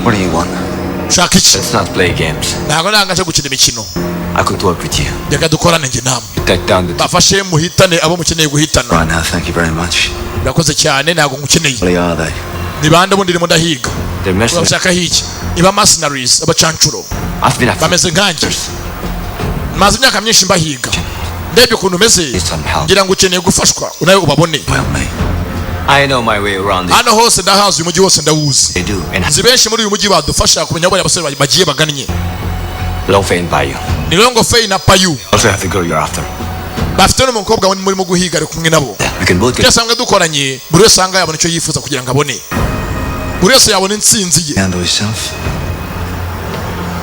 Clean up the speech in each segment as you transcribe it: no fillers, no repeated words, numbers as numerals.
What do you want? Ushaka iki? Let's not play games. Ntabwo nangaje gukina imikino. I could work with you. Reka dukorane njye namwe. Take down the Bafashe muhitane abo mukeneye guhitana. Right now, thank you very much. Urakoze cyane, ntabwo ngukeneye. What are they? Ni bande ubundi ndimo ndahiga? They're mercenaries. Urabashaka hiki? Iba mercenaries, abacancuro. I've been after Bameze nkanjye, maze imyaka myinshi mbahiga. Ndebye ukuntu umeze, ngira ngo ukeneye gufashwa nawe ubabone. Well, me. I know my way around it. Hano hose ndahazi, uyu mujyi wose ndawuzi. They do. And Nzi benshi muri uyu mujyi badufasha kumenya aho bariya basore bagiye bagannye. Long Fei and Bayu. Ni Longo Fei na Payu. Also have the girl you're after. Bafite n'umukobwa murimo guhiga, ari kumwe nabo. We can both get Byose hamwe dukoranye, buri wese ahanga yabona icyo yifuza kugira ngo abone, buri wese yabona intsinzi ye. Handle yourself.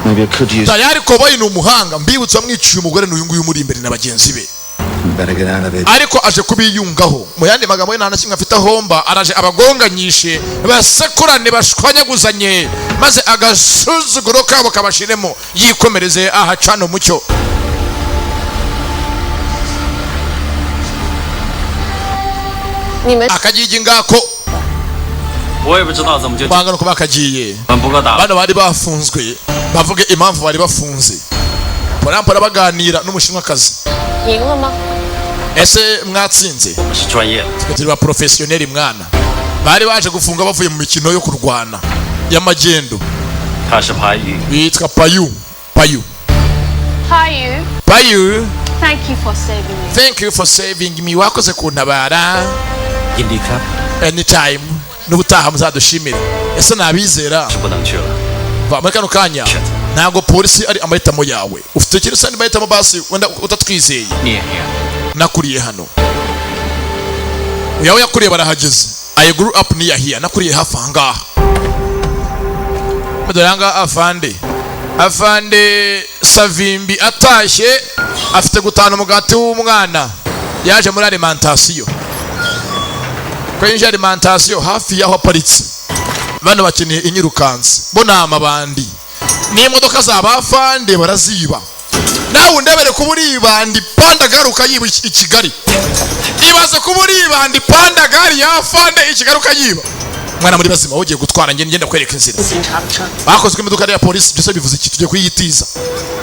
Maybe I could use. Tayari Koboyi ni umuhanga, mbibutsa wamwiciye umugore n'uyu nguyu umuri imbere na bagenzi be. Better get out of here. Ariko aje kubiyungaho. Mu yandi magambo ye, nta na kimwe afite ahomba. Araje abagonganyishe, basekurane, bashwanyaguzanye, maze agasuzuguro kabo kabashiremo, yikomereze ahacana umucyo. 你们 Akagigi ngako. 我也不知道怎么就 Banga nuko bakagiye. 们不够打。 Bano bari bafunzwe bavuge impamvu bari bafunze, porampora baganira n'umushinwakazi. 赢了吗？ Ese mwatsinze? 我们是专业的。 Twe turi ba professionnel mwana. Bari baje gufunga bavuye mu mikino yo kurwana y'amagendo. 他是潘宇， Bitwa Payu, Payu. Hi you. Payu. Thank you for saving me. Thank you for saving me, wakoze kuntabara. Indie Club. Anytime, n'ubutaha muzadushimire. Ese nabizera? 是不能去了。 Va muri kano kanya, ntabwo polisi ari amahitamo yawe. Ufite ikintu usa n'amahitamo basi wenda utatwizeye. 你也一样。 Nakuriye hano. Uyawe yakuriye barahageze. I grew up near here, nakuriye hafi aha ngaha. Dore aha ngaha afande, afande Savimbi atashye afite gutahana umugati w'umwana. Yaje muri alimentation. Ko yinjiye alimentation, hafi y'aho aparitse, bano bakeneye inyirukansi, bo ni amabandi n'imodoka za bafande baraziba. Nawe undebere kuba uri ibandi pandagari ukayiba i Kigali. Ibaze kuba uri ibandi pandagari yafande i Kigali ukayiba. Mwana muri bazima, wowe ugiye gutwara, ngenda, ngenda kwereka inzira. 警察的车。 Bakozwe imodoka ya polisi, byose bivuze iki? Tugiye kuyitiza,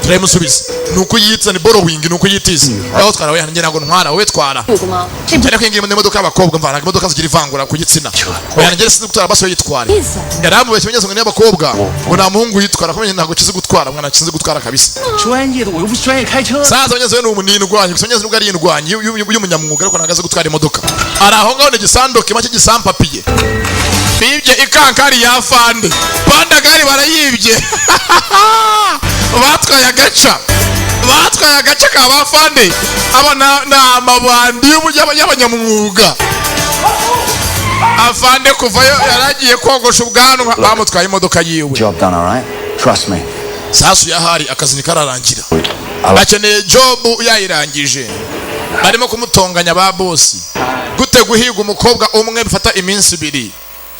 turayimusubiza. Ni ukuyitiza, ni borrowing, ni ukuyitiza. Aho twara we? Njye ntabwo ntwara, wowe twara. 有的吗？这不 Cyane ko iyi ngiyi ni imodoka y'abakobwa mvana, imodoka zigira ivangura ku gitsina. Oya, njye sinzi gutwara, basi yitware. 意思？ Yaramubeshye ngo ni y'abakobwa, ngo nta muhungu yitwara. Kumenya ntabwo kizi gutwara mwana, kizi gutwara kabisa. 专业的，我又不是专业开车。 Sasa mugenzi we ni indwanyi gusa. Mugenzi nubwo ari indwanyi y'umunyamwuga, ariko ntabwo azi gutwara imodoka. Ari aho ngaho ni igisandoke make gisampapiye. Bibye ikankari ya fande, pandagari barayibye. Batwaye agaca, batwaye agace ka ba fande. Aba ni amabandi y'abanyamwuga. Afande kuvayo yaragiye kogosha ubwanwa, bamutwaye imodoka yiwe. Job done, all right? Trust me. Sasu yahari akazi ntikararangira, bakeneye job yayirangije. Barimo kumutonganya ba bosi. Gute guhiga umukobwa umwe bifata iminsi 2?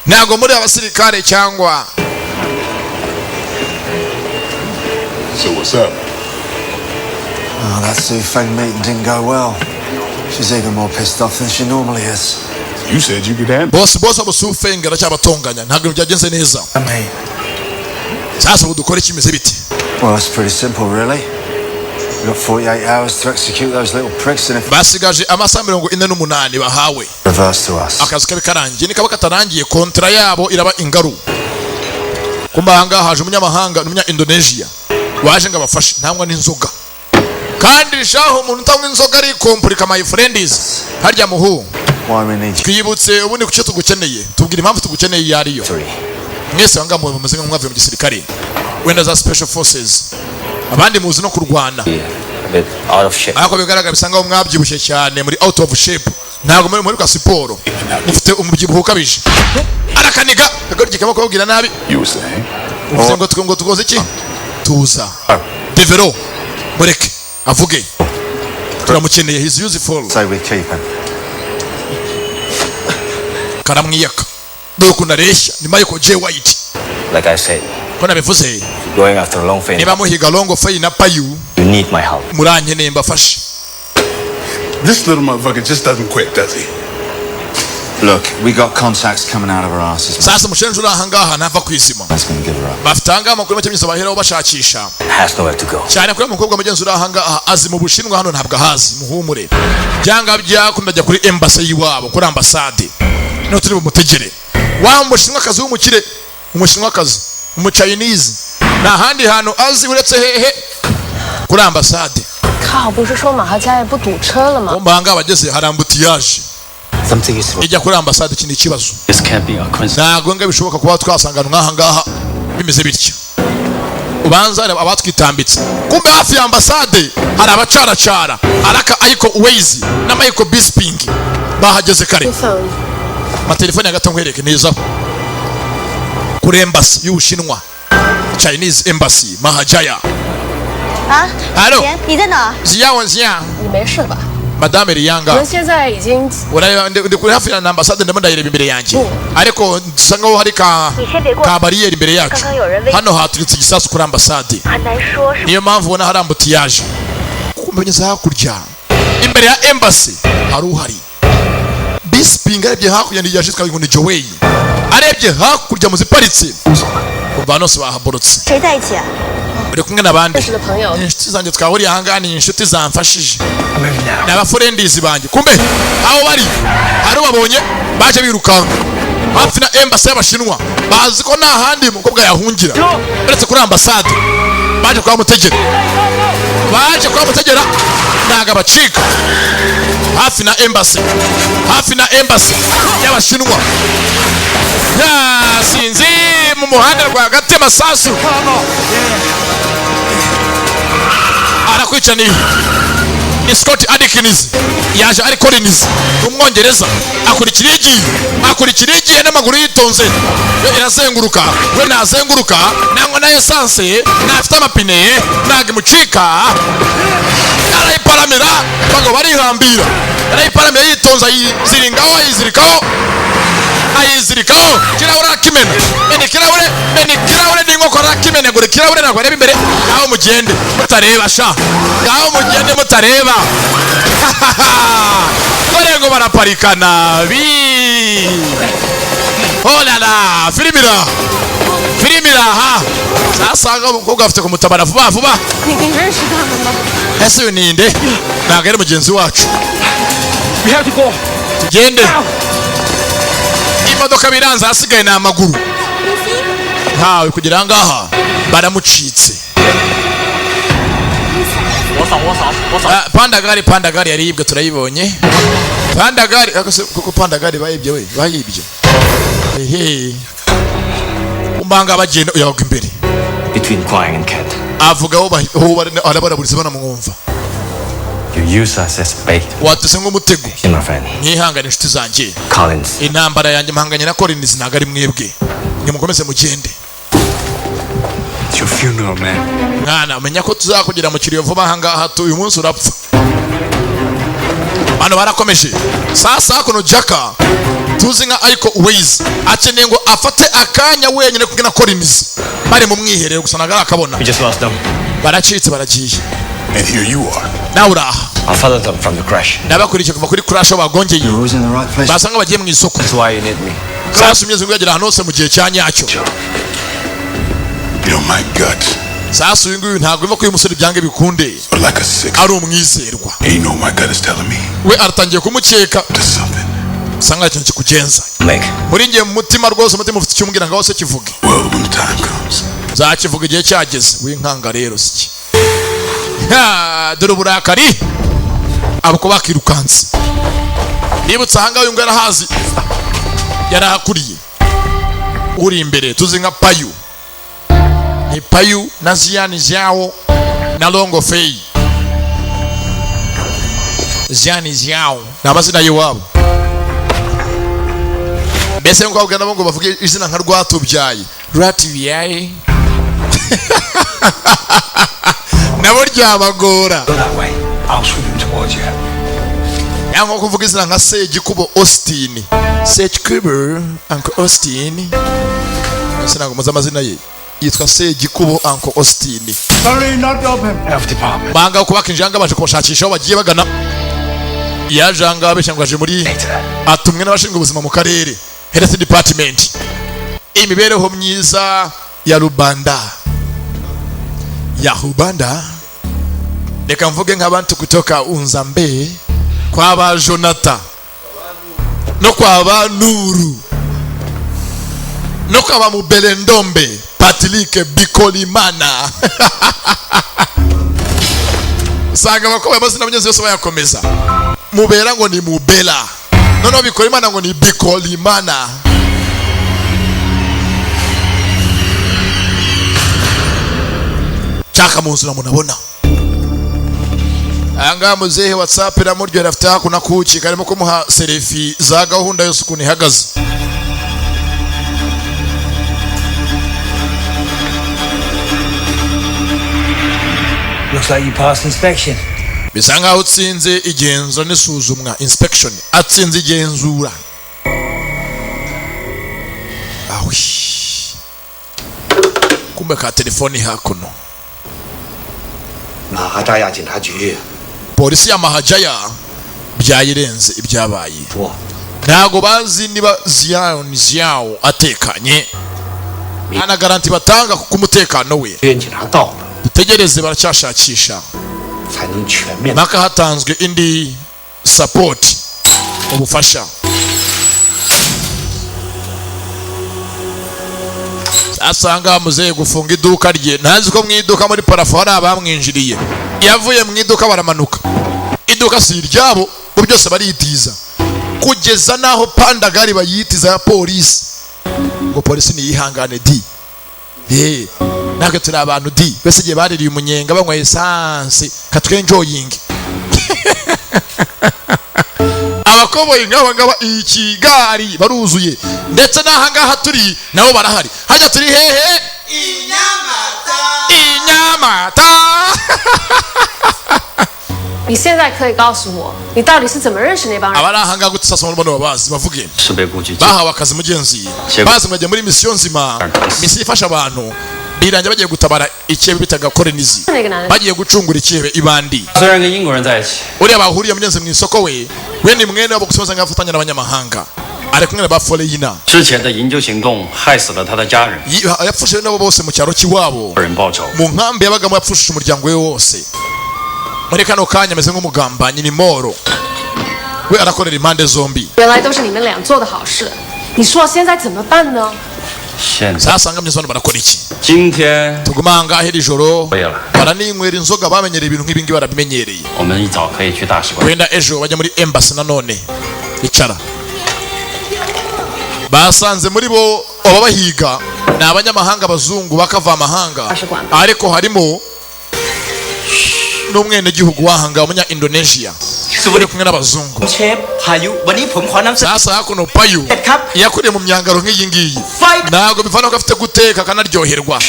Ntabwo muri abasirikare cyangwa? So what's up? Oh, that Su Feng meeting didn't go well. She's even more pissed off than she normally is. You said you could handle. Bosi, bosi abo Sufeng aracyabatonganya, ntabwo ibintu byagenze neza. I mean, Sasa ubu dukore kimeze bite? well, it's pretty simple, really. We've got 48 hours to execute those little pricks, and if Basigaje amasaha 48 bahawe. reverse to us. Akazi kabe karangiye, nikaba katarangiye kontra yabo iraba ingaru. Kumba ahangaha haje umunyamahanga, umunya Indonesia waje ngo abafashe. Ntangwa n'inzoga kandi shaho, umuntu utanywa inzoga arikompurika. My friends, harya muhu. Why we need you. Twibutse ubundi kucyo tugukeneye, tubwira impamvu tugukeneye iyo ariyo. Mwese ahangaha mumeze nk'umwavuye mu gisirikare, wenda za special forces, abandi muzi no kurwana. A bit out of shape. Ariko bigaragara bisa nkaho mwabyibushye cyane, muri out of shape, ntabwo muri kwa siporo, mufite umubyibuho ukabije. Arakaniga akagoryi kama kubabwira nabi. You were saying? Uvuze ngo ngo tugoze iki? Tuza Devero, mureke avuge, turamukeneye, he's useful. Say we keep him. Karamwiyaka, dore ukuntu areshya, ni Michael J White. Like I said, Ko nabivuze, if you're going after Long Fei, niba muhiga Longo Fei na Payu, you need my help. Murankeneye mbafashe. This little motherfucker just doesn't quit, does he? Look, we got contacts coming out of our asses. Sasa umushenzi uri ahangaha ntava ku izima. That's gonna give her up. Bafite ahangaha amakuru make myinshi baheraho bashakisha. Has nowhere to go. Cyane kuri umukobwa mugenzi uri ahangaha azi mu Bushinwa, hano ntabwo ahazi. Muhumure, byanga byakunda ajya kuri embassy y'iwabo, kuri ambasade niho turi bumutegere. Wa Mushinwakazi w'umukire, Umushinwakazi, Umuchinese, nta handi hantu azi uretse hehe? Kuri ambasade. 靠，不是说马哈加也不堵车了吗？ Mu mahanga abageze hari embouteillage. Something is wrong. Ijya kuri ambasade. Iki ni ikibazo. This can't be a coincidence. Ntabwo nga bishoboka kuba twasanga ahantu nk'aha ngaha bimeze bityo. Ubanza hari abatwitambitse. Kumbe hafi ya ambasade hari abacaracara araka Aiko Ways na Michael Bisping bahageze kare. Phone. Amatelefone ya gato nkwereke neza kuri embassy y'Ubushinwa, Chinese Embassy, Mahajaya. 啊， Hello. 姐，你在哪？ Ziyawo ziya. 你没事吧？ Madame 我 Riyanga. 们现在已经 Urareba, ndi kuri hafi ya ambasade, ndimo ndayireba imbere yanjye, ariko nsa nkaho hari ka bariyeri imbere yacu. Hano haturitse igisasu kuri ambasade. 很难说是 Niyo mpamvu ubona hari embouteillage. Kumbe ngeze hakurya imbere ya embassy hari uhari Bisping. Arebye hakurya ni yashitwa ngo ni Joey. Arebye hakurya muziparitse umva hano hose bahaborotse. 谁在一起啊？ Uri kumwe n'abandi? 认识的朋友。 Inshuti zanjye twahuriye ahangaha, ni inshuti zamfashije, ni abafriends banjye. Kumbe aho bari hari ubabonye, baje birukanka hafi na embassy y'Abashinwa. Bazi ko nta handi umukobwa yahungira uretse kuri ambasade. Baje kuhamutegera, baje kuhamutegera, ntabwo abacika. Hafi na embassy, hafi na embassy y'Abashinwa. Yasinzi mu muhanda rwagati, amasasu arakwica. Ni Scott Adkins yaje ari Collins, Umwongereza, akurikira igiye, akurikira igiye n'amaguru yitonze. Yo irazenguruka, we nazenguruka nangwa na essence, ntafite amapine, ntabwo imucika. Arayiparamira, abagabo barihambira. Arayiparamira yitonze, ayiziringaho, ayizirikaho, ayizirikaho. Kirahure arakimena, mena ikirahure, mena ikirahure n'inkokora, arakimenagura ikirahure. Ntabwo areba imbere. Ngaho mugende mutareba sha, ngaho mugende mutareba. Dore ngo baraparikana bi. Oh la la, filimira, filimira ha. Sasa umukobwa afite kumutabara vuba vuba. 你你认识他们吗？ Ese uyu ninde? Ntabwo ari mugenzi wacu. We have to go. Tugende, imodoka biranze, ahasigaye ni amaguru. Ntawe kugera ahangaha baramucitse. 我扫我扫我扫。 Ah, pandagari, pandagari yaribwe, turayibonye pandagari. Ariko se kuko pandagari bayibye, we bayibye ehe. Umbanga bagenda uyagwa imbere. Between Kwang and Kent. Avuga aho aho bari arabaraburiza banamwumva. You use us as bait. Watuse nk'umutego. My friend. Mwihangane inshuti zanjye. Collins. Intambara yanjye mpanganye na Collins, ntabwo ari mwebwe. Nimukomeze mugende. It's your funeral, man. Mwana, umenya ko tuzakugera mu kiriyo vuba ahangaha tu. Uyu munsi urapfa. Bano barakomeje. Sasa hakuno Jaka tuzi nka Ariko Ways akeneye ngo afate akanya wenyine kumwe na Collins, bari mu mwiherero gusa, ntabwo arakabona. We just lost them. Baracitse, baragiye. And here you are. Nawe uraha. I followed them from the crash. Nabakurikiye kuva kuri crash aho bagongeye. You're always in the right place. Basa nk'abagiye mu isoko. That's why you need me. Sasa umeze ngo ahantu hose mu gihe cya nyacyo. You know, my gut, Sasa uyu nguyu ntabwo biva ko uyu musore byange bikunde but like a six. ari umwizerwa. And you know what my gut is telling me? We aratangiye kumukeka. There's something. Bisa nkaho ikintu kikugenza. Make. Muri ngiye mu mutima rwose, umutima ufite icyo umbwira ngo hose kivuge. Well, when the time comes. Nzakivuga igihe cyageze. W'inkanga rero siki. Ha, dore uburakari abo ko bakirukanse. Nibutse ahangaha uyu nguyu yarahazi, yarahakuriye. Uri imbere tuzi nka Payu, ni Payu na Ziyani Zyawo na Longo Fei. Ziyani Zyawo ni amazina y'iwabo. Mbese nk'uko babwira nabo ngo bavuge izina nka Rwatubyaye, Rwatubyaye nabo ryabagora. Go that way. I'll swim him towards you. Cyangwa nko kuvuga izina nka Segikubo Austin, Segikubo Uncle Austin. Ese ntabwo muzi amazina ye? Yitwa Segikubo Uncle Austin. Sorry, not open. Health department. Banga kubaka injanga, baje kubashakisha aho bagiye bagana. Yaje ahangaha abeshya ngo aje muri atumwe n'abashinzwe ubuzima mu karere, health department, imibereho myiza ya rubanda, ya rubanda. Reka mvuge nk'abantu kutoka Unzambe kwa ba Jonathan no kwa ba Nuru no kwa ba Mubelendombe Patrick Bikolimana. Usanga abakobwa amazina y'abanyazi yose bayakomeza. Mubera ngo ni Mubela, noneho Bikolimana ngo ni Bikolimana. Chaka mu nzira munabona ahangaha muzehe WhatsApp iramuryohera, afite hakuno kuki karimo kumuha selfie za gahunda yose ukuntu ihagaze. Looks like you passed inspection. Bisa nkaho utsinze igenzura n'isuzumwa, inspection, atsinze igenzura. Awi, kumbe ka telefoni hakuno. 马哈扎亚警察局 Polisi ya Mahajaya byayirenze ibyabaye, ntago bazi niba Zion Ziao atekanye, nta na garanti batanga ku mutekano we. 院警察到了 Dutegereze, baracyashakisha 才能全面。 mpaka hatanzwe indi support, ubufasha. Asanga muzehe gufunga iduka rye, ntazi ko mu iduka muri parafo hari abamwinjiriye. Yavuye mu iduka baramanuka, iduka si iryabo bo, byose baritiza kugeza n'aho pandagari bayitiza ya polisi ngo polisi niyihangane di, natwe turi abantu di bese igihe baririye umunyenga banywa esanse katwenjoyinge. Abakoboyi nk'aba ngaba i Kigali baruzuye, ndetse n'aha ngaha turi nabo barahari. Hajya turi hehe? I Nyamata. 你现在可以告诉我，你到底是怎么认识那帮人？ Abari aha ngaha gute sasa bano babazi bavuge 设备布局 bahawe akazi mugenzi, bazi ngo muri misiyo nzima, misiyo ifasha abantu, birangira bagiye gutabara ikebe bitaga kolonizi, bagiye gucungura ikebe ibandi. 虽然跟英国人在一起， Uriya bahuriye mugenzi mu isoko we we ni mwene wabo gusoza ngafatanya n'abanyamahanga, ari kumwe na ba Foleyina. 之前的营救行动害死了他的家人， Yapfushije nabo bose mu cyaro cy'iwabo, 人报仇。 mu nkambi yabagamo yapfushije umuryango we wose. Muri kano kanya ameze nk'umugambanyi, ni moro we, arakorera impande zombi. 原来都是你们俩做的好事，你说现在怎么办呢？ 现在 Sasa ngamye bano barakora iki? 今天 Tuguma ahangaha iri joro, 可以了， baraninywera inzoga, bamenyereye ibintu nk'ibi ngibi, barabimenyereye. 我们一早可以去大使馆。 Wenda ejo bajya muri embassy nanone. Icara, basanze muri bo ababahiga ni abanyamahanga, abazungu bakava amahanga, ariko harimo n'umwenegihugu wahanga umunya Indonesia uri kumwe n'abazungu. เชฟพายุวันนี้ผมขอนำเสนอ Sasa hakuno Payu ครับ yakuriye mu myangaro nk'iyi ngiyi, ntabwo bivana ko afite guteka akanaryoherwa,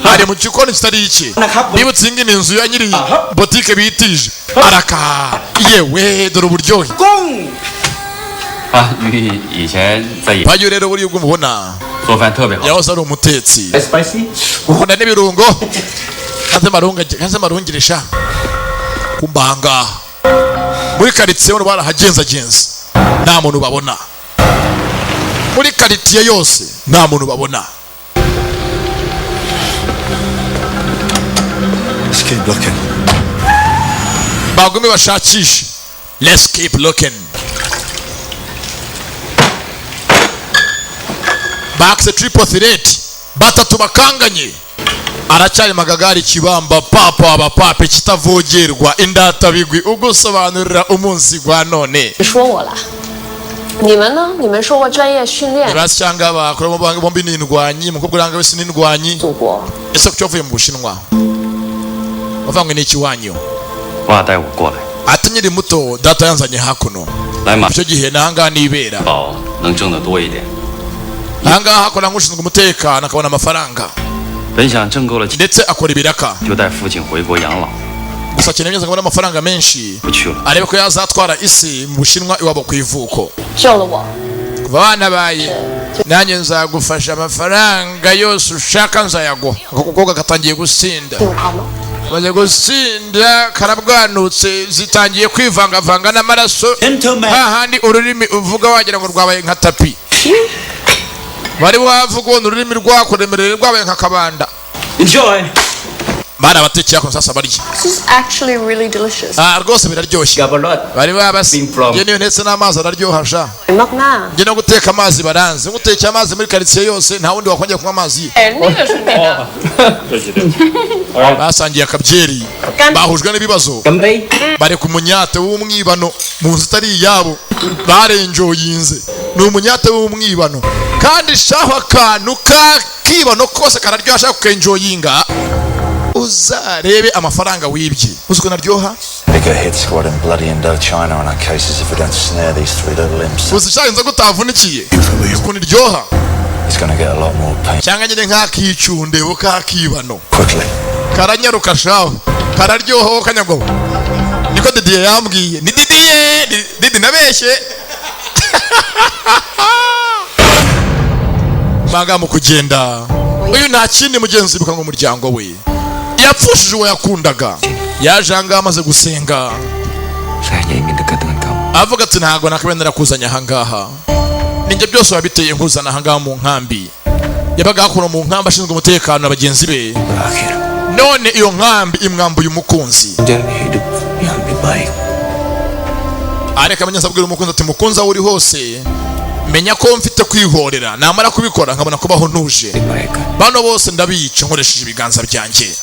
ari mu gikoni kitari iki. Nibutse iyi ngiyi ni inzu ya nyiri botike bitije araka, yewe dore uburyohe. กุ้ง 啊，你以前在也 Payu rero buriya ubwo mubona 做饭特别好。 yahoze ari umutetsi, spicy ukunda n'ibirungo, kanze marungirisha kumbanga muri karitsiye bano barahagenzagenza nta muntu babona, muri karitsiye yose nta muntu babona. Let's keep looking. Bagume bashakishe, let's keep looking. Bakse triple threat batatu bakanganye, aracyari magagari kibamba papa abapapa kitavogerwa indatabigwi ugusobanurira umunsi gwa none. 你说我了，你们呢？你们受过专业训练， Basi cyangwa bakora bombi ni indwanyi, umukobwa uranga wese ni indwanyi. Ese kuki wavuye mu Bushinwa wavanywe n'iki wanyu? 爸带我过来， Ati nkiri muto data yanzanye hakuno, 来马 icyo gihe nahangaha nibera 堡能挣得多一点。 ahangaha hakora nk'ushinzwe umutekano akabona amafaranga, 本想挣够了钱 ndetse akora ibiraka, 就带父亲回国养老， gusa akeneye neza ngo abone amafaranga menshi 不去了。 arebe ko yazatwara isi mu Bushinwa iwabo ku ivuko. 救了我， Kuva banabaye nanjye nzagufasha, amafaranga yose ushaka nzayaguha. Ako gakobwa gatangiye gusinda. 对我好吗？ Maze gusinda karabwanutse, zitangiye kwivangavanga n'amaraso, hahandi ururimi uvuga wagira ngo rwabaye nka tapi. Bari wavuga ubona ururimi rwakuremereye, rwabaye nka kabanda. Enjoy. Bari abatekeye ako sasa barya. This is actually really delicious. Ah, rwose biraryoshye. Bari babasi njye niyo ntetse n'amazi araryoha sha. มาก Njye no guteka amazi baranze, ngutekeye amazi muri karitsiye yose nta wundi wakongera kunywa amazi ye. ๆ哎，那个是你的。 Basangiye akabyeri, bahujwe n'ibibazo, bari ku munyate w'umwibano mu nzu itari iyabo, barenjoyinze. Ni umunyate w'umwibano kandi shaho, akantu kakibano kose kararyoha. Ashaka kukenjoyinga, uzarebe amafaranga wibye, uzi ukuntu aryoha. Bigger hit squad in bloody Indochina on our cases if we don't snare these three little imps. Uzi shaka inzoga utavunikiye ukuntu iryoha? It's gonna get a lot more pain. Cyangwa nyine nk'akicunde kakibano. Quickly. Karanyaruka shaho, kararyoha wowe kanyagwaho. Niko Didiye yambwiye, ni Didiye, ni Didi nabeshye banga mu kugenda. Uyu nta kindi mugenzi, bibuka ngo umuryango we yapfushije uwo yakundaga. Yaje ahangaha amaze gusenga. Saya hanya ingin dekat dengan kamu. Avuga ati ntabwo nakabaye narakuzanye ahangaha, ninjye byose wabiteye nkuzana ahangaha mu nkambi. Yabaga hakuno mu nkambi ashinzwe umutekano na bagenzi be, none iyo nkambi imwambuye umukunzi. Menjalani hidup yang lebih baik. Areka amenyesha, abwira umukunzi ati mukunzi, aho uri hose menya ko mfite kwihorera, namara kubikora nkabona kubaho ntuje. Bano bose ndabica nkoresheje ibiganza byanjye.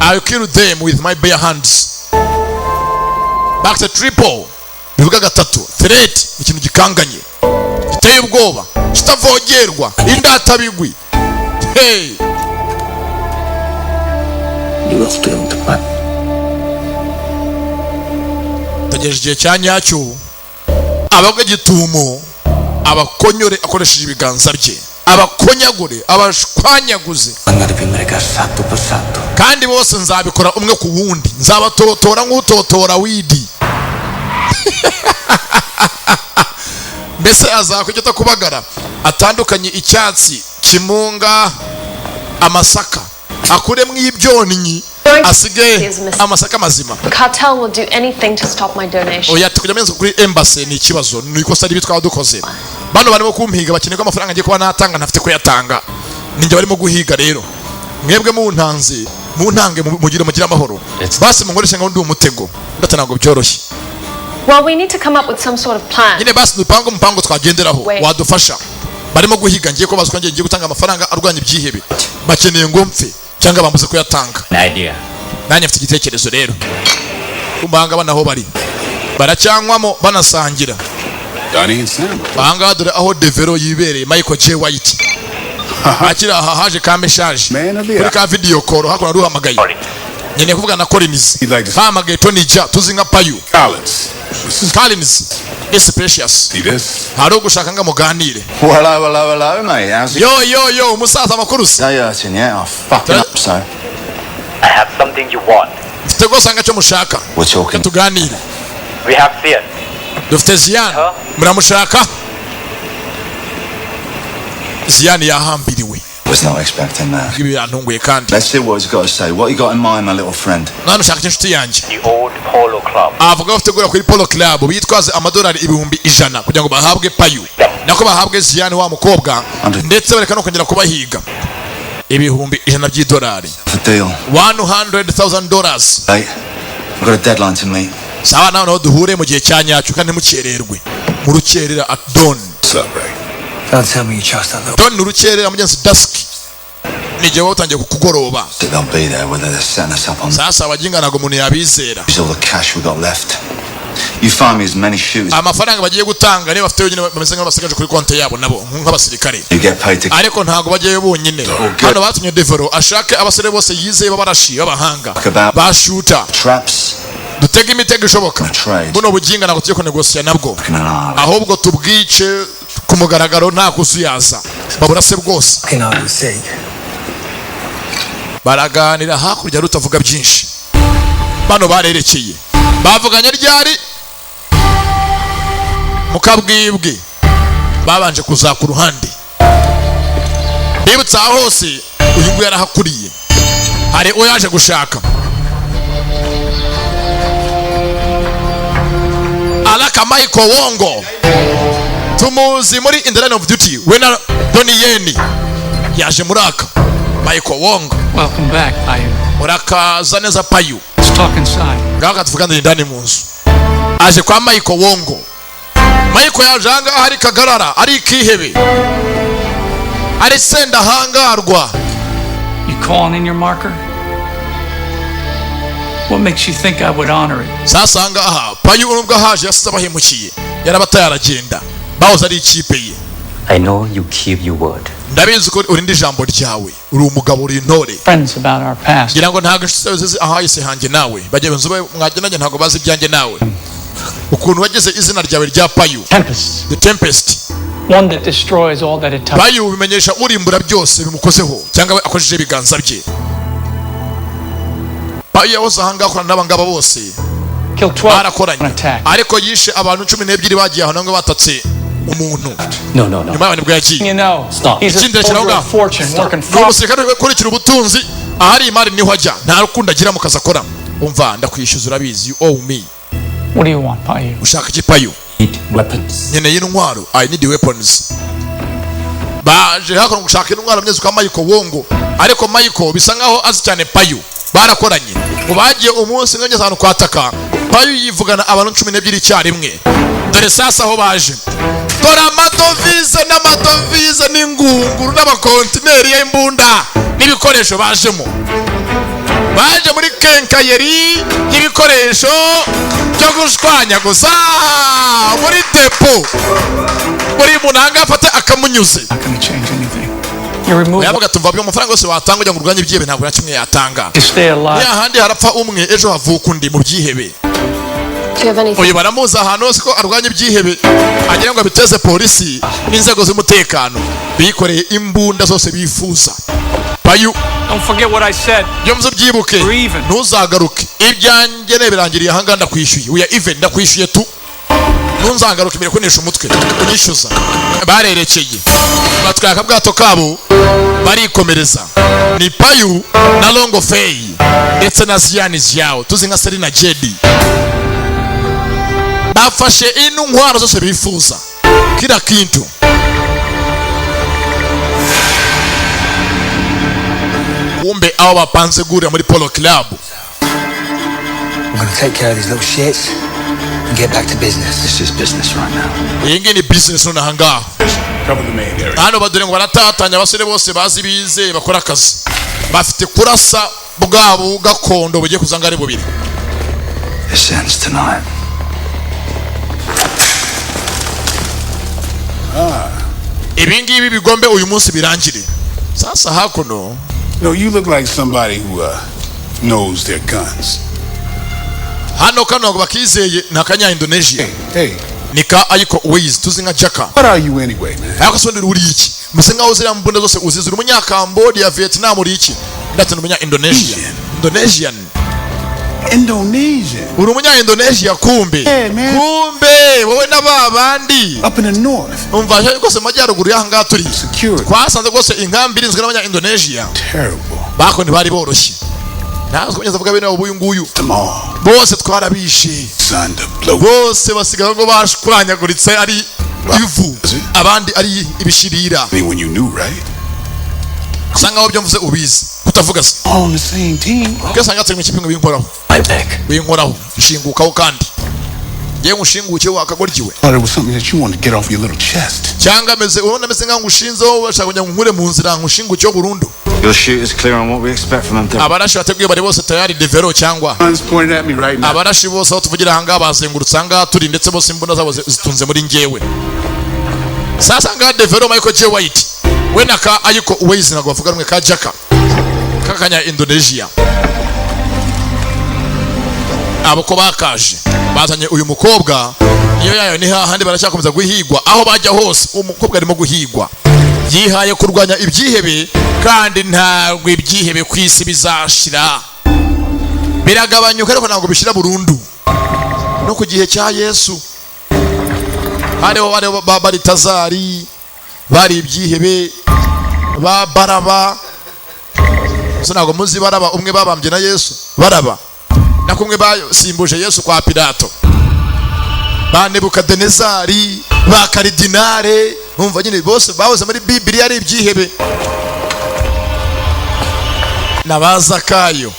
I kill them with my bare hands. Back to triple bivuga gatatu. Threat ni ikintu gikanganye, giteye ubwoba, kitavogerwa, indatabigwi. Hey. Di waktu yang tepat. Tegereje igihe cya nyacyo, abagwe gitumo, abakonyore akoresheje ibiganza bye, abakonyagure, abashwanyaguze. Menghadapi mereka satu persatu. Kandi bose nzabikora umwe ku wundi, nzabatotora nk'utotora weed. Mbese azakujya kubagara atandukanye icyatsi kimunga amasaka, akuremo ibyonnyi, asige amasaka mazima. The cartel will do anything to stop my donation. Oya, kujya meza kuri embassy ni ikibazo, ni ikosa ribi twaba dukoze. Bano barimo kumpiga, bakeneye ko amafaranga ngiye kuba natanga ntafite kuyatanga, ninjye barimo guhiga. Rero mwebwe muntanze, muntange, mugire amahoro basi, munkoreshe nkaho ndi umutego. Ndetse ntabwo byoroshye. Well, we need to come up with some sort of plan. Nyine basi dupange umupango twagenderaho. Wait. Wadufasha? Barimo guhiga, ngiye ko bazi ko ngiye gutanga amafaranga arwanya ibyihebe, bakeneye ngo mpfe cyangwa bambuze kuyatanga. An idea. Nanjye mfite igitekerezo rero. Kumbanga bana aho bari baracyanywamo, banasangira. Donnie and Sam. Ahangaha dore aho Devero yibereye, Michael J White akiri aha, haje ka message kuri ka video call. Hakuno ruhamagaye, nkeneye kuvugana na Collins. Hamagaye Tony Ja tuzi nka Payu. Collins. Collins, this is Precious. See this? Hari ugushaka ngo muganire. Well, hello, hello, hello, mate. How's it? Yo yo yo, umusaza, amakuru se? Hey, Erton, yeah, I fucking up, so. I have something you want. Mfite rwose anga cyo mushaka. We're talking. Tuganire. We have Zian. Dufite Zian, muramushaka? Zian yahambiriwe. Was not expecting that. Ibi birantunguye kandi. Let's see what he's got to say. What you got in mind, my little friend? Mwana, ushaka inshuti yanjye? The old Polo Club. Avuga ko bafite guhera kuri Polo Club, bitwaze amadolari 100,000 kugira ngo bahabwe Payu, nako bahabwe Zian wa mukobwa, ndetse bareka no kongera kubahiga. 100,000 by'idolari. The deal. $100,000. Hey, I've got a deadline to meet. Sawa, nawe naho duhure mu gihe cya nyacyo kandi ntimukererwe, mu rukerera, at dawn. What's up, Ray? Don't tell me you trust that little. Dawn ni urukerera mugenzi, dusk ni igihe waba utangiye kukugoroba. That they'll be there whether they're setting us up on Sasa abaginga ntabwo umuntu yabizera. use all the cash we got left. You find me as many shooters. Amafaranga bagiye gutanga niyo bafite yonyine, bameze nk'abasigaje kuri konti yabo nabo nk'abasirikare. You get paid to Ariko ntabwo bajyayo bonyine. Hano batumye Devero ashake abasore bose yizeye b'abarashi b'abahanga bashuta traps. Dutege imitego ishoboka. Buno buginga ntabwo tujye kunegosiya nabwo, ahubwo tubwice ku mugaragaro nta kuzuyaza, baburase bwose. Fucking I see. Baraganira hakurya, rutavuga byinshi. Bano barerekeye, bavuganye ryari mukabwibwe, babanje kuza ku ruhande. Bibutse aho hose uyu nguyu yarahakuriye, hari uwo yaje gushaka. Alaka Michael Wongo tumuzi muri In the Line of Duty, we na Donnie Yen. Yaje muri aka Michael Wongo. Welcome back, Payu. Urakaza neza, Payu. Let's talk inside. Ngaho tuvuganire indani mu nzu. Aje kwa Michael Wongo. Michael yaje ahangaha ari kagarara, ari ikihebe, ari sendahangarwa. You calling in your marker? What makes you think I would honor it? Sasa ahangaha Payu nubwo ahaje yasize abahemukiye, yarabataye aragenda, bahoze ari ikipe ye. I know you keep your word. Ndabizi ko urinda ijambo ryawe, uri umugabo, uri intore. Friends about our past. Ngira ngo ntabwo inshuti zawe zizi ahahise hanjye nawe, bagenzi bawe mwagendanye ntabwo bazi ibyanjye nawe, ukuntu wagize izina ryawe rya Payu. Tempest. The Tempest. One that destroys all that it touches. Payu bimenyesha urimbura byose bimukozeho cyangwa we akoresheje ibiganza bye. Payu yahoze ahangaha akorana n'abangaba bose. Killed 12 Barakoranye. on attack. Ariko yishe abantu 12 bagiye aho nangwe batatse umuntu. No. Nyuma yaho nibwo yagiye. You know, he's a Ikindi rekera aho soldier ngaho. of fortune working Ni far umusirikare ukurikira ubutunzi, ahari imari niho ajya, nta rukundo agira mu kazi akora. Umva, ndakwishyuza, urabizi, you owe me. What do you want, Payu? Ushaka iki, Payu? Need weapons. Nkeneye intwaro, I need weapons. Baje hakuno gushaka intwaro mugezi kwa Michael Wongo, ariko Michael bisa nkaho azi cyane Payu, barakoranye. Ngo bagiye umunsi umwe ngeze ahantu kwataka, Payu yivugana abantu 12 icyarimwe. Dore sasa aho baje, dore amadovize n'amadovize n'ingunguru n'amakontineri y'imbunda n'ibikoresho bajemo. Baje muri quincaillerie y'ibikoresho byo gushwanyaguza, muri depo buri muntu ahangaha afate akamunyuze. Not going to change anything. You remove Yavuga tumva amafaranga yose watanga kugira ngo urwanye ibyihebe, ntabwo na kimwe yatanga. to stay alive. Ni hahandi harapfa umwe, ejo havuka undi mu byihebe. Do you have anything? Uyu baramuzi ahantu hose ko arwanya ibyihebe, agira ngo abiteze polisi n'inzego z'umutekano. Bikoreye imbunda zose bifuza. Payu. Don't forget what I said. Byo mvuze byibuke, ntuzagaruke. Ibyanjye ne birangiriye ahangaha, ndakwishyuye, we are even, ndakwishyuye tu. Ntuzagaruke imbere kunesha umutwe unyishyuza. Barerekeye, batwaye akabwato kabo barikomereza. Ni Payu na Longo Fei ndetse na Ziyani Ziyao tuzi nka Serena Jedi. Bafashe intwaro zose bifuza, kila kintu. Kumbe aho bapanze guhurira muri Polo Club. I'm gonna take care of these little shits and get back to business. This is business right now. Iyi ngiyi ni business none ahangaha. Cover the main area. Hano badore ngo baratatanya abasore bose bazi bize bakora akazi, bafite kurasa bwabo gakondo bugiye kuzanga ari bubiri. This ends tonight. Ibi ngibi bigombe uyu munsi birangire. Sasa hakuno. No, you look like somebody who knows their guns. Hano kano ngo bakizeye ni akanya Indonesia. Hey, ni ka Ayiko Ways tuzi nka Jaka. What are you anyway, man? Ariko se ubundi uri iki? Muse nkaho ziriya mbunda zose uzizi, uri umunyakambodia, Vietnam, uri iki? Ndetse umunya Indonesia. Indonesian. Indonesian. Uri umunya Indonesia kumbe. Yeah, man. Kumbe wowe na ba bandi. Up in the north. Umva rwose mu majyaruguru y'aha ngaha turi. Security. Twasanze rwose inkambi irinzwe n'abanya Indonesia. Terrible. Bako ntibari boroshye. Ntabwo kugeza avuga bene ubu nguyu. Them all. Bose twarabishe. Son to blow. Bose basigaye ngo bashwanyaguritse ari ivu, abandi ari ibishirira. I mean, when you knew, right? Usa nkaho ibyo mvuze ubizi. Kutavuga se. All on the same team. Kuko usanga turi mu ikipe imwe binkoraho. My back. Binkoraho. Nshingukaho kandi. Yewe ngushinguke wakagoryiwe. Thought it was something that you wanted to get off your little chest. Cyangwa ameze ubona ameze nkaho ngushinzeho bashaka kugira ngo nkure mu nzira ngushingukeho burundu. Your shooter's clear on what we expect from them. Abarashi bateguye bari bose tayari devero cyangwa Guns pointed at me right now. Abarashi bose aho tuvugira ahangaha bazengurutse ahangaha turi, ndetse bose imbunda zabo zitunze muri njyewe. Sasa ngaha devero Michael J White we na ka Ayiko Ways ntabwo bavuga rumwe, ka Jaka kakanya Indonesia. Abo ko bakaje bazanye uyu mukobwa, niyo yayo ni hahandi baracyakomeza guhigwa aho bajya hose. Umukobwa arimo guhigwa, yihaye kurwanya ibyihebe, kandi ntabwo ibyihebe ku isi bizashira, biragabanyuka ariko ntabwo bishira burundu. No ku gihe cya Yesu hariho ba Baritazari bari ibyihebe, ba Baraba. Gusa ntabwo muzi Baraba, umwe babambye na Yesu. Baraba Kumwe basimbuje Yesu kwa Pilato, ba Nebukadenezari, ba karidinare, bumva nyine bose bahoze muri Bibiliya ari ibyihebe, na ba Zakayo,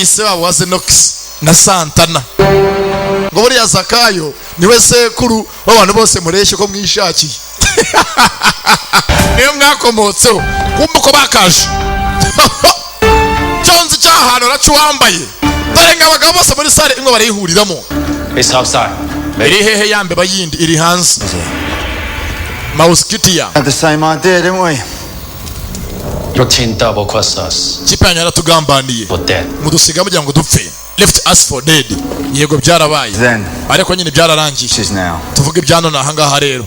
ise wabo wa Zenokisi na Santana. Ngo buriya Zakayo niwe sekuru w'abantu bose mureshye ko mwishakiye, niyo mwakomotseho. Kumva uko bakaje cyonzi cy'ahantu racu wambaye. Dore ngo abagabo bose muri sale imwe barayihuriramo. It's outside. Iri hehe? Ya mbeba yindi iri hanze, mauskitiya. Had the same idea, didn't we? Your team double crossed us. Kipe yanyu yaratugambaniye. For dead. Mudusiga mugira ngo dupfe, left us for dead. Yego, byarabaye. Then. Ariko nyine byararangiye. This is now. Tuvuge ibya none ahangaha rero.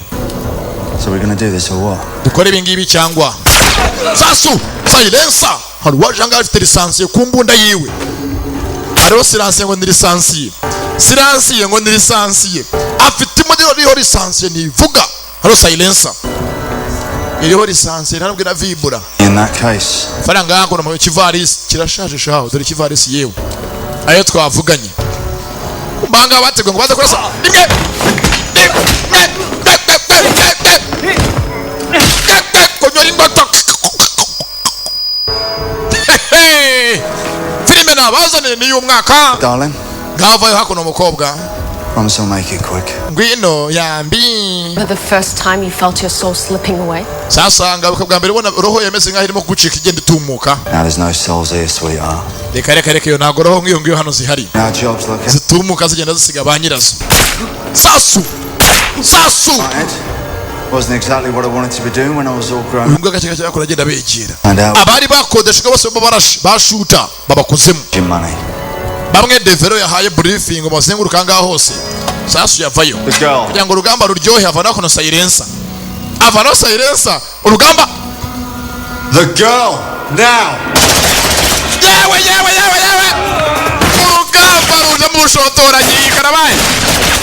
So we're gonna do this or what? Dukore ibi ngibi cyangwa? Sasu silencer, hari uwaje ahangaha afite lisansiye ku mbunda yiwe. Hariho silencieux ngo ni licencié, silencieux ngo ni licencié, afite imodoka iriho licencié ntivuga. Hariho silencer iriho licencié, ntabwo na vibura. In that case, Faranga hakuno mu kivarisi kirashaje shaho. Dore ikivarisi yewe, ayo twavuganye. Mbanga bateguye ngo baze kurasa rimwe rimwe rimwe rimwe konyora imbato. Hehe! Filime nabazaniye ni y'umwaka. Darling, Ngavayo hakuno umukobwa. Promise I'll make it quick. Ngwino yambi. For the first time, you felt your soul slipping away. Sasa ngaruka bwa mbere ubona roho yameze nkaho irimo kugucika, igenda itumuka. Now there's no souls here, sweetheart. Reka reka reka, iyo ntabwo roho nk'iyo ngiyo hano zihari. Our job's like Zitumuka zigenda zisiga ba nyirazo. Sasu sasu. Ed. Wasn't exactly what I wanted to be doing when I was all grown Uyu up. nguyu agace gake yakora agenda begera Find out abari bakodeshaga bose baba barashe bashuta babakozemo. Your money. Bamwe Devero yahaye briefing ngo bazenguruka ahangaha hose. Sasu yavayo. The girl. Kugira ngo urugamba ruryohe, avanaho kono silencer, avanaho silencer, urugamba. The girl! Now! Yewe yewe yewe yewe, urugamba ruje mu bushotoranyi. Karabaye,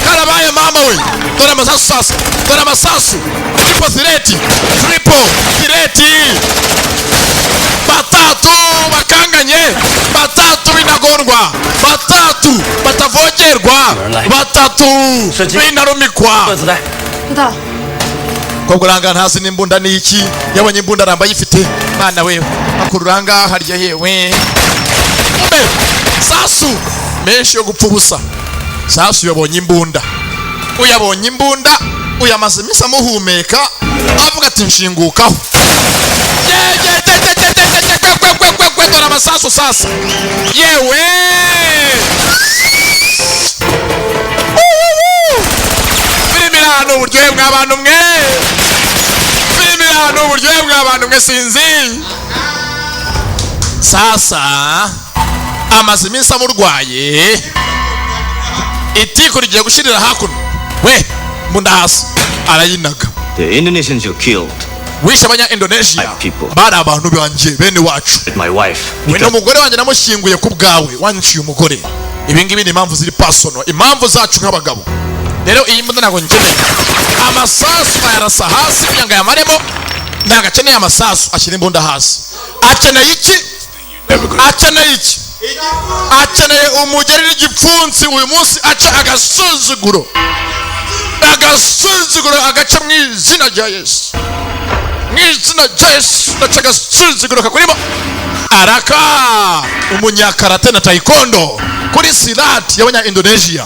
karabaye mama we! Dore amasasu sasa, dore amasasu. Triple threat, triple threat, batatu bakanganye, batatu b'intagondwa, batatu batavogerwa, batatu b'intarumikwa. 知道。 Kobwa uranga ntazi n'imbunda ni iki. Yabonye imbunda aramba ayifite. Mwana we, akurura ngaha harya yewe. Mbe sasu menshi yo gupfa ubusa. Sasu yabonye imbunda, uyabonye imbunda, uyamaze iminsi amuhumeka, avuga ati nshingukaho. Ye, ye, te, te, te, te, te, te, kwe, kwe, kwe, kwe, dore amasasu sasa yewe. Uhuhu! Filime iri ahantu uburyohe bw'abantu mwe, filime iri ahantu uburyohe bw'abantu mwe. Sinzi sasa, amaze iminsi amurwaye, itiku rigiye gushirira hakuno. We mbunda hasi, arayinaga. The Indonesians you killed. Wishe abanya Indonesia. People. Bari abantu banjye, bene wacu. My wife. We n'umugore wanjye namushyinguye ku bwawe, wanciye umugore. Ibi ngibi ni impamvu ziri personal, impamvu zacu nk'abagabo. Rero iyi mbunda ntabwo nkeneye. Amasasu ayarasa hasi kugira ngo ayamaremo. Ntabwo akeneye amasasu, ashyira imbunda hasi. Akeneye iki? Akeneye iki? Akeneye umugeri n'igipfunsi. Uyu munsi aca agasuzuguro, agasuzuguro agaca mu izina rya Yesu, mu izina rya Yesu gaca agasuzuguro kakurimo. Araka umunyakarate na taekwondo kuri silat y'abanya Indonesia,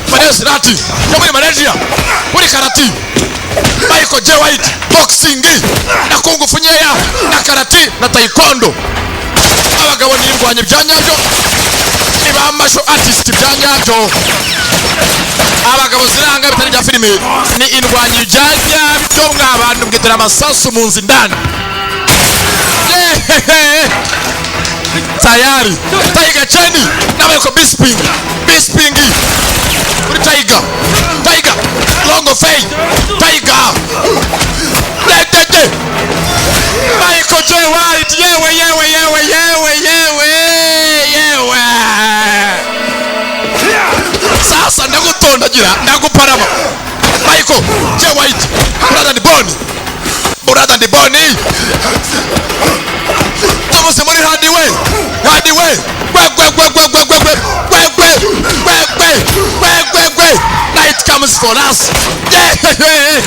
muri silat yo muri Malaysia, kuri karate Michael J White, boxing na kung fu nkeya na karate na taekwondo. Abagabo nirwanya bya nyabyo, ni ba martial artist bya nyabyo. Abagabo ziranga bitari bya filime, ni indwanyi bya nyabyo. Mwa bantu mwitera amasasu mu nzu indani. Yehehe! Tayari Tiger Chen na Michael Bisping, Bisping kuri Tiger, Tiger Long Fei, Tiger Letete, Michael J White. Yewe yewe yewe yewe yewe yewe, sasa ndagutondagira, ndaguparama. Michael J White, brother and bone, brother and bone. Tumuse muri hadi we, hadi we, gwe gwe gwe gwe gwe gwe gwe gwe gwe. Gwe gwe gwe gwe gwe. Night comes for us. Yewe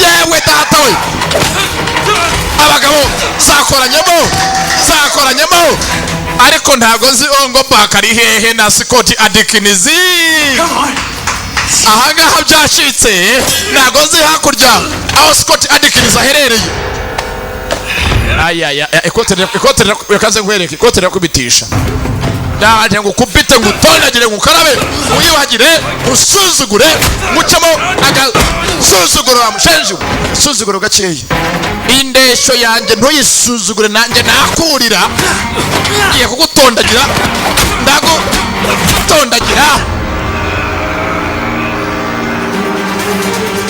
yewe data we, abagabo zakoranyemo, zakoranyemo, ariko ntago nzi Ong Bak ari hehe na Scott Adkins. Ahangaha byacitse, ntago nzi hakurya aho Scott Adkins aherereye. Ayaya, ikote, ikote, reka nze nkwereke ikote rirakubitisha. Ndaje ngo ukubite, ngo utondagire, ngo ukarabe, wiyuhagire, usuzugure, mucemo agasuzuguro wa mushenji we. Usuzuguro gakeya, indesho yanjye ntuyisuzugure, nanjye nakurira. Ngiye kugutondagira, ndagutondagira.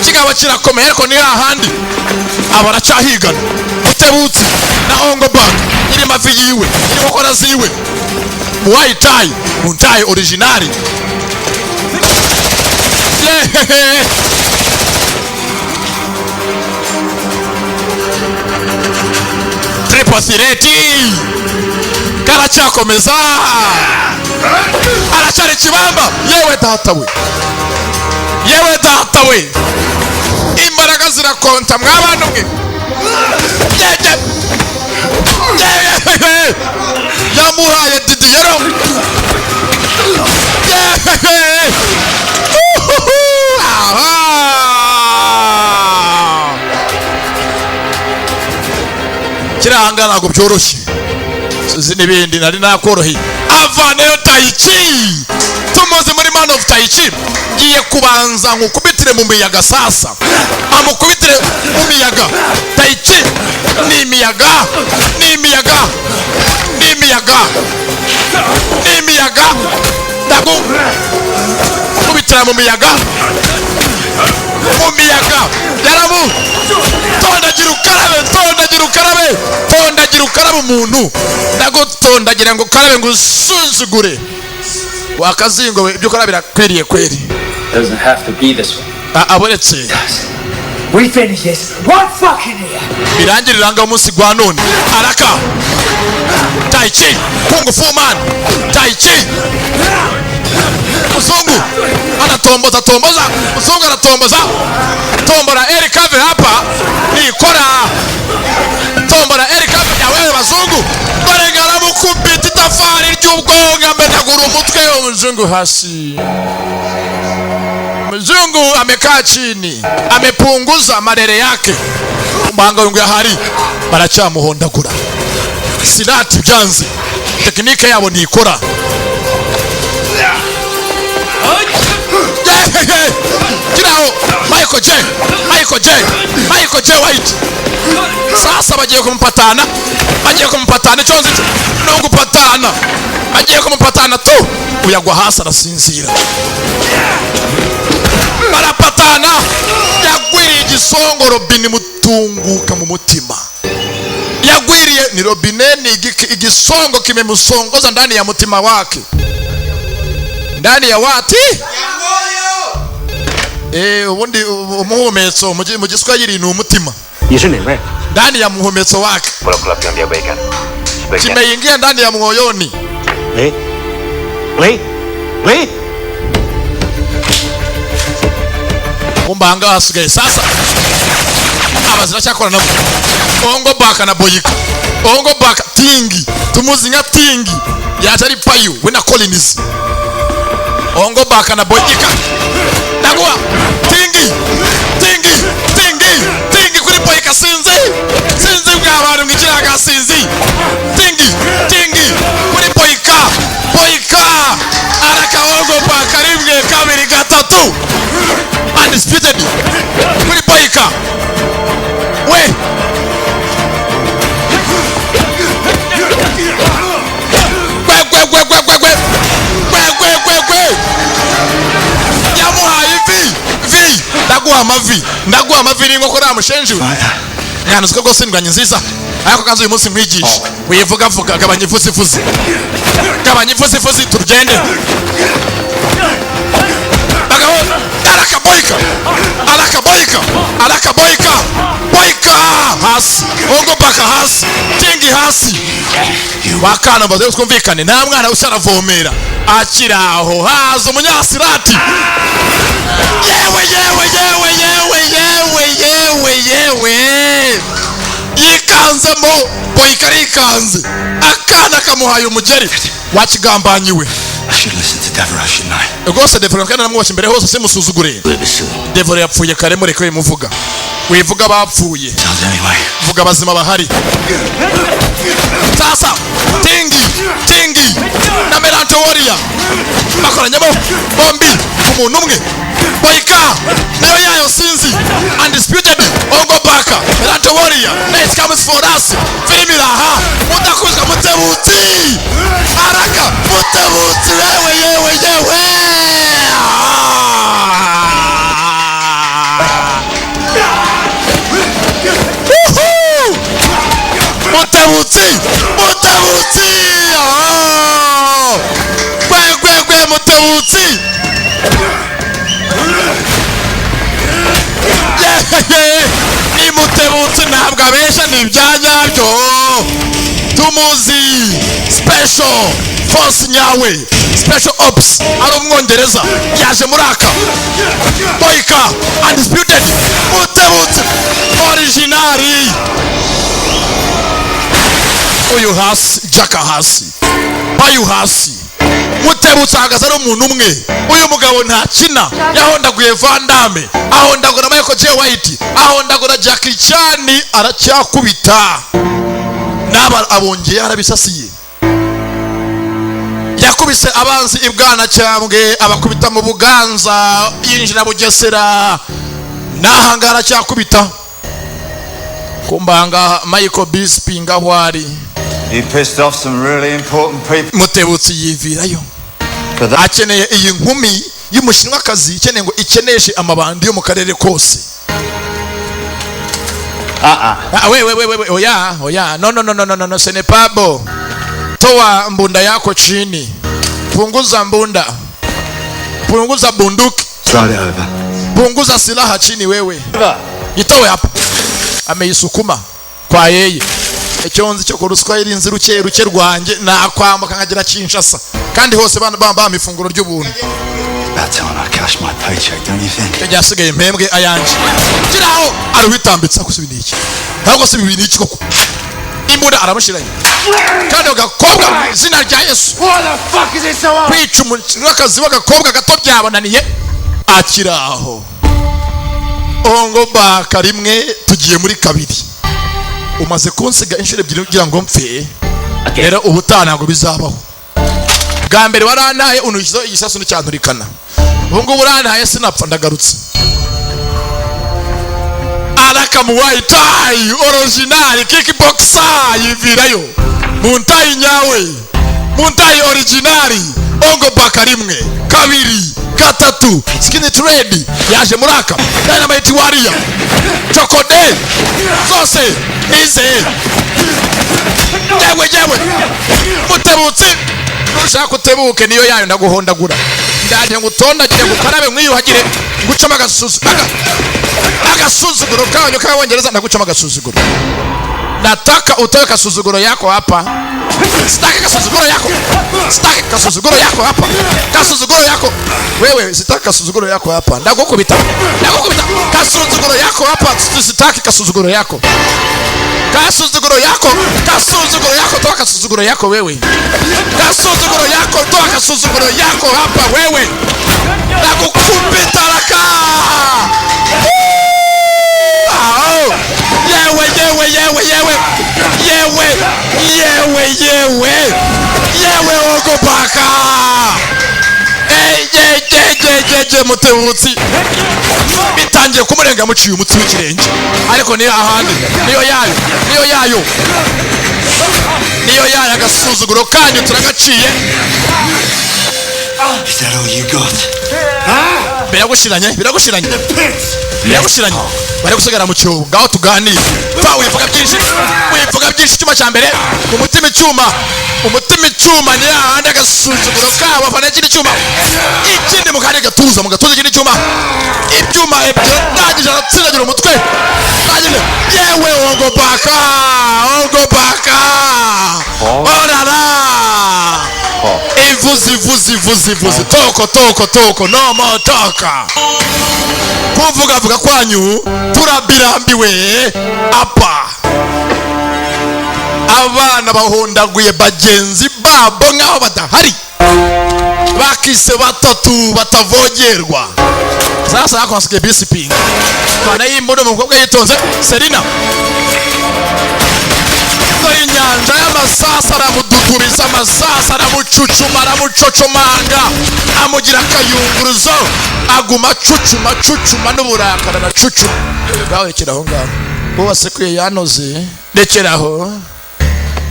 Kigabo kirakomeye, ariko ni hahandi aba aracyahigana. Mutebutse na Ong Bak, nyiri mavi yiwe, nyiri inkokora ziwe, Muay Thai, Muay Thai original. Yehehe. Triple threat karacyakomeza, aracyari ikibamba. Yewe data we, yewe data we, imbaraga zirakonta mwabana mwe. Yeje yehehe, yamuhaye didiyero. Yehehe. Uhuhu. Aha, kiri ahangaha ntabwo byoroshye. Izi n'ibindi nari nakoroheye. Avaneyo Taichi, tumuzi muri Man of Taichi. Ngiye kubanza nkukubitire mu miyaga. Sasa amukubitire mu miyaga. Taichi ni imiyaga, ni imiyaga, ni imiyaga, ni imiyaga. Ndagukubitira mu miyaga, mu miyaga. Yaramu tondagira ukarabe, tondagira ukarabe, tondagira ukarabe umuntu. Ndagutondagira ngo ukarabe, ngo usuzugure wakazingo we. Ibyo ukora birakwiriye kweri. Doesn't have to be this way. Abonetse. We finish this right fucking here. Birangirira ngaho umunsi gwa none. Araka Taichi, Kung Fu Man Taichi. Mzungu anatomboza, tomboza, mzungu anatomboza, tombora. Eric Ave hapa nikora tombora. Eric Ave ya wewe bazungu, dore ngaramukubita itafari ry'ubwonko, amenagura umutwe. Umuzungu hasi, mzungu amekaa chini, amepunguza marere yake. Umuhanga w'ingwe ahari baracyamuhondagura. Silat byanze, technique yabo ntikora. Yehehe! Kiraho Michael J, Michael J, Michael J White. Sasa bagiye kumupatana, bagiye kumupatana. Icyo nzi cyo ni ugupatana, bagiye kumupatana tu. Uyagwa hasi, arasinzira. Barapatana, yagwiriye igisongo robine, imutunguka mu mutima. Yagwiriye ni robine, ni igisongo kimemusongoza ndani ya mutima wake, ndani ya wati. Ubundi umuhumetso mu Giswahili ni umutima. 你是哪位？ Ndani ya muhumetso wake. Polo Club yang diabaikan. Sebagian Kimeingia ndani ya moyoni. 喂，喂，喂， Kumba ahangaha hasigaye sasa aba ziracyakora nabo. Ong Bak na Boyika, Ong Bak Tingi, tumuzi nka Tingi, yaje ari Payu we na Collins. Ong Bak na Boyika, ndaguha Tingi, Tingi, Tingi, Tingi kuri Boyika. Sinzi, sinzi bwa bantu mwikiraga, sinzi. Tingi, Tingi kuri Boyika, Boyika araka Ong Bak. Rimwe, kabiri, gatatu, undisputed kuri Boyika we. Gwe gwe gwe gwe gwe gwe gwe gwe gwe gwe. Yamuhaye ivi vi. Ndaguha amavi, ndaguha amavi n'inkokora ya mushenji we. Mwana, uziko rwose indwanyi nziza, ariko kanze uyu munsi nkwigisha. Wivugavuga, gabanya ivuzivuzi, gabanya ivuzivuzi, tugende bagabo. Arakaboyika, arakaboyika. Boyka araka, Boyka, Boyka hasi, Ongo Baka hasi, Tingi hasi. Wakana mbaze twumvikane, nta mwana usaravomera akiri aho. Haza umunyasirati. Yewe, yewe, yewe, yewe, yewe, yewe, yewe, yikanzemo. Boyka arikanze, akana kamuhaye umugeri wakigambanyiwe. I should listen to Devereaux, shouldn't I? Rwose Devereaux kandi namwubashye imbere hose, simusuzugure. Devereaux yapfuye kare, mureke wimuvuga, wivuga abapfuye. Sounds anyway. Vuga abazima bahari. Sasa Tingi, Tingi na Meranto Warrior bakoranyemo bombi umuntu umwe. Boyka nayo yayo sinzi. Undisputed, Ongo Baka, Meranto Warrior, night comes for us. Filimi iraha mudakuzwa. Mutebutsi araka, Mutebutsi, yewe, yewe, yewe. Ah! Woohoo! Mutebutsi, Mutebutsi! Ah! Gwe gwe gwe, Mutebutsi! Yehehe, ni Mutebutsi, ntabwo abesha, ni ibya nyabyo. Tumuzi special force nyawe, special ops, ari Umwongereza yaje muri aka. Boyka, Undisputed, Mutebutsi original. Uyu hasi, Jaka hasi, Bayu hasi. Mutebutsi ahagaze ari umuntu umwe. Uyu mugabo ntakina. Yahondaguye Van Damme, ahondagura Michael J White, ahondagura Jackie Chan, aracyakubita n'aba abongeye arabisasiye. Yakubise abanzi ibwana cyambwe, abakubita mu Buganza, yinjira Bugesera, n'ahangaha aracyakubita. Kumba ahangaha Michael Bisping aho ari. You pissed off some really important people. Mutebutsi yivirayo. Akeneye iyi nkumi y'Umushinwakazi, ikeneye ngo ikeneshe amabandi yo mu karere kose. Ah, we we we we, oya oya, no, no, no, no, no, no, no, ce n'est pas bon. Toa mbunda yako chini, punguza mbunda, punguza bunduki. Slide it over. Punguza silaha chini wewe, itowe hapa. Ameisukuma kwa yeye. Icyo nzi cyo kuruswa irinzi ruke ruke rwanjye, nakwambuka nkagera Kinshasa, kandi hose bana bamba ifunguro ry'ubuntu. About time I cashed my paycheck, don't you think? Ryasigaye mpembwe ayanjye. Kiraho aruwitambitse. Ako ni iki? Ntabwo se ibi ni iki koko? Imbunda aramushyiranye kandi ako gakobwa mu izina rya Yesu. Kwica umukazi w'agakobwa gato byabananiye. Akiraho Ongo Baka rimwe, tugiye muri kabiri. Umaze kunsiga inshuro ebyiri kugira ngo mpfe. Rero ubutaha ntabwo bizabaho. Bwa mbere warantaye unushyizeho igisasu nticyanturikana, ubu ngubu urantaye sinapfa, ndagarutse. Araka Muay Thai original, kickboxer, yivirayo Muay Thai nyawe, Muay Thai original. Ongo Baka rimwe, kabiri, gatatu. Skin trade yaje muri aka. Dynamite Warrior, Chokode zose nize. Yewe, yewe, Mutebutsi, nushaka utebuke, niyo yayo. Ndaguhondagura, ndaje ngutondagire, ngukarabe, mwiyuhagire, ngucamo agasuzuguro kanyu k'Abongereza. Ndagucamo agasuzuguro. Nataka utoe kasuzuguro yako hapa. Sitaki kasuzuguro yako, sitaki kasuzuguro yako hapa, kasuzuguro yako wewe, sitaki kasuzuguro yako hapa. Ndagukubita, ndagukubita. Kasuzuguro yako hapa, sitaki kasuzuguro yako, kasuzuguro yako, kasuzuguro yako. Toa kasuzuguro yako wewe, kasuzuguro yako, toa kasuzuguro yako hapa wewe. Ndagukubita raka. Ao! Yewe, yewe, yewe, yewe, yewe, yewe, yewe, yewe, Ongo Baka. Ejejejejeje, Mutebutsi bitangiye kumurenga, muciye umutsi w'ikirenge, ariko niyo ahandi, niyo yayo, niyo yayo, niyo yayo. Agasuzuguro kanyu turagaciye. Is that all you got? Biragushiranye, biragushiranye, biragushiranye. Bari gusigara mu cyobo. Ngaho tuganire. Pfa, wivuga byinshi, wivuga byinshi. Icyuma cya mbere mu mutima, icyuma. Umutima icyuma ni hahandi, agasuzuguro kabo. Afana ikindi cyuma, ikindi mu kandi gatuza, mu gatuza ikindi cyuma, ibyuma ebyiri. Ndangije aratsindagira umutwe, ndangije yewe ongo baka, ongo baka, orara ivuze, ivuze, ivuze, ivuze, toko toko toko, no more toka, kuvuga vuga kwanyu turabirambiwe. Apa abana bahondaguye bagenzi babo nk'aho badahari, bakise batatu batavogerwa. Sasa hako hasigaye Bisping bana y'imbunda, umukobwa yitonze Selina. Dore inyanja y'amasasu, aramududubiza amasasu, aramucucuma, aramucocomanga, amugira akayunguruzo, aguma acucuma acucuma n'uburakari, aracucuma. Ngaho rekera aho ngaho, uwo wasekuye yanoze, rekera aho,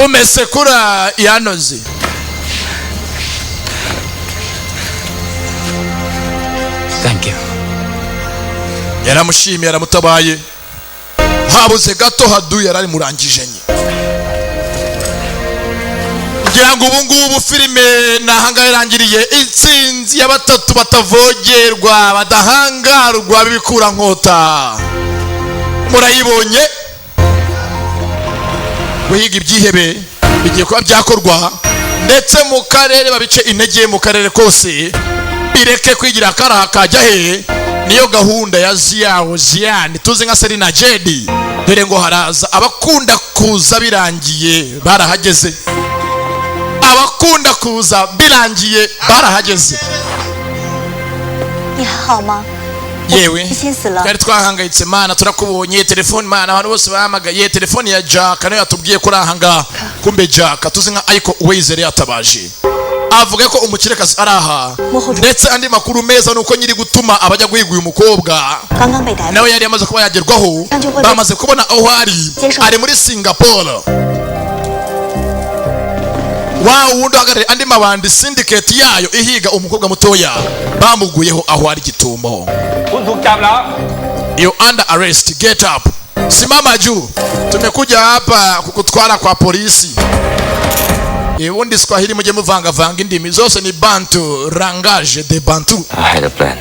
umesekura yanoze. Thank you. Yaramushimiye, aramutabaye. Habuze gato haduye yarari murangije nye. Ngira ngo ubu ngubu filime nahangaha irangiriye. Intsinzi ya batatu batavogerwa, badahangarwa b'ibikurankota, murayibonye. Guhiga ibyihebe bigiye kuba byakorwa, ndetse mu karere babice intege, mu karere kose bireke kwigira karaha kajya he. Niyo gahunda ya Ziyawo Ziyani tuzi nka Serena Jedi. Dore ngo haraza abakunda kuza birangiye barahageze, abakunda kuza birangiye barahageze. 你还好吗？ Yewe, 心死了。 twari twahangayitse mana, turakubonye. Telefone mana, abantu bose bahamagaye telefone ya Jack, nayo yatubwiye ko uri ahangaha. Kumbe Jack tuzi nka Aiko Wezere yatabaje, avuga ko umukirekazi ari aha. Ndetse andi makuru meza ni uko nyiri gutuma abajya guhiga uyu mukobwa 刚刚被逮捕。 nawe yari yamaze kuba yagerwaho, bamaze kubona aho ari, ari muri Singapore. Wa wundi uhagarariye andi mabandi, syndicate yayo ihiga umukobwa mutoya, bamuguyeho aho ari gitumo. คุณถูกจับแล้ว You under arrest, get up, simama juu, tumekuja hapa kukutwara kwa polisi. Ubundi Swahili mujye muvangavanga indimi zose, ni Bantu, langage de Bantu. I had a plan.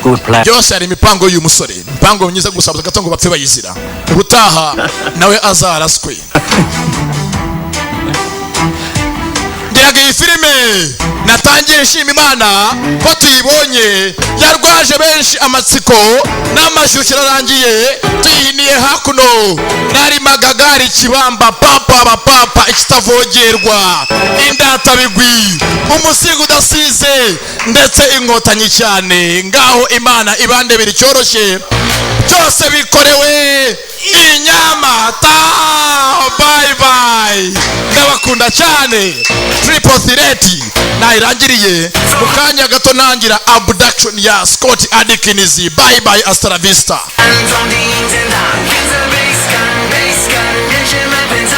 Good plan. Byose hari imipango y'uyu musore, imipango myiza gusa gato ngo bapfe bayizira. Ubutaha nawe azaraswe. Ngira ngo iyi filime natangiye nshima Imana ko tuyibonye, yarwaje benshi amatsiko n'amashyushyu, ararangiye tuyihiniye hakuno. Nari magagari kibamba papa bapapa, ikitavogerwa, indatabigwi, umusigo udasize, ndetse inkotanyi cyane. Ngaho Imana ibandebera icyoroshye, byose bikorewe inyamata. Bye bye, ndabakunda cyane. Triple threat nayirangiriye mu kanya gato, ntangira abduction ya Scott Adkins. Bye bye, hasta la vista. 装订简单，变色 bass 感，bass 感，人生满片彩。